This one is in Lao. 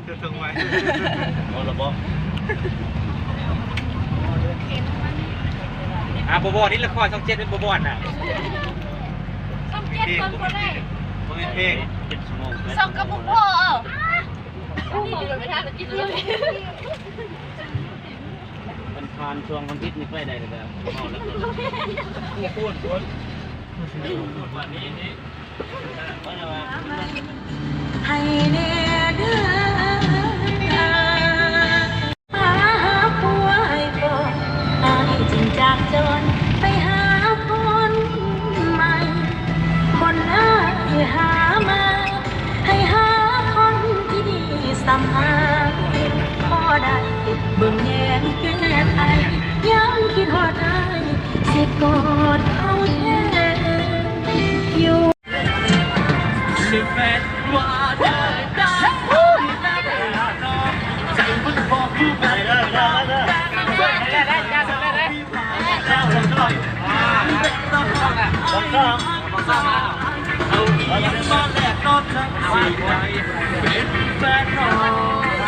ເຈົ້າຕ້ອງໄວ ເອົາລະບໍ? ອ່າ ບໍ່ບອດນີ້ ລະຄອນຊ່ອງເຈັດເປັນບໍ່ບອດນະ. ຊ່ອງເຈັດເບິ່ງບໍ່ໄດ້ ບໍ່ມີເພງ. ຊ່ອງກະບຸກພໍ່ ເປັນຜ່ານຊ່ວງທຳອິດນີ້ໄປໄດ້ແລ້ວ ເວົ້າແລ້ວ ໂອ້ໂຫ ໃຫ້ແດ່ເດີ ພາຜົວໃຫ້ພໍ້ ອ້າຍຈຶ່ງຈາກຈອນໄປຫາຄົນໃໝ່. ຄົນອ້າຍຫາມາ ໃຫ້ຫາຄົນທີ່ດີສ່ຳອ້າຍພໍໄດ້ ເບິ່ງແຍງແກ້ໄຂ ຍາມຄິດຮອດອ້າຍ ຊິກອດເອົາແທ້ຢູ່. ເອົາອີ່ຫຍັງມາແລກ ນອກຈາກອ້າຍ ເປັນແຟນນ້ອງ.